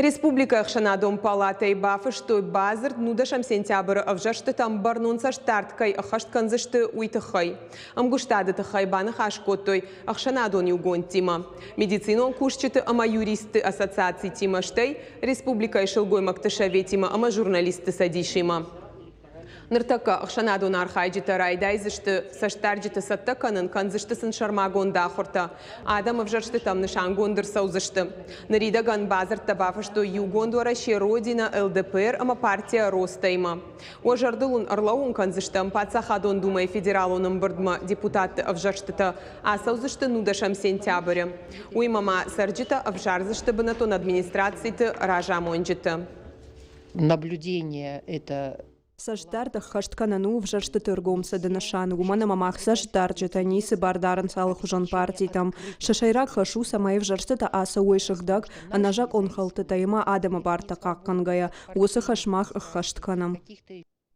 Республикӕйы ӕхсӕнадон палатӕйы бафыстой бадзырд нудӕсӕм сентябры ӕвзӕрстытӕм бӕрнон цӕстдард кӕй ӕххӕст кӕндзысты, уый тыххӕй. Ӕмгуыстады тыххӕй баныхас кодтой ӕхсӕнадон иугондтимӕ, медицинон кусджыты ӕмӕ юристты ассоциацитимӕ, стӕй республикӕйы сылгоймӕгты советимӕ ӕмӕ журналистты цӕдисимӕ. Ныртӕккӕ ӕхсӕнадон архайджытӕ райдайдзысты цӕстдарджыты цӕттӕ кӕнын, кӕндзысты сын сӕрмагонд ахуыртӕ. Адӕм ӕвзӕрстытӕм нысангонд ӕрцӕудзысты. Ныридӕгӕн бадзырдтӕ бафыстой Иугонд Уӕрӕсе, Родина, ЛДПР ӕмӕ партия Роста-имӕ. Уӕ зӕрдыл уын ӕрлӕууын кӕндзыстӕм, Паддзахадон Думӕйы Федералон ӕмбырдмӕ депутатты ӕвзӕрстытӕ ацӕудзысты нудӕсӕм сентябры. Уыимӕ ма цӕрджытӕ ӕвзардзысты бынӕттон администрациты разамонджыты. Наблюдение это Цӕстдард ӕххӕст кӕнӕн у ӕвзӕрстыты ӕргом цыды нысан, уымӕн ӕмӕ мах цӕстдарджытӕ ницы бар дарынц алыхуызон партитӕм. Сӕ сӕйраг хӕс у, цӕмӕй ӕвзӕрстытӕ ацӕуой сыгъдӕг, ӕнӕзакъон хӕлдтытӕ ӕмӕ адӕмы бартӕ хъахъхъӕнгӕйӕ. Уыцы хӕс мах ӕххӕст кӕнӕм.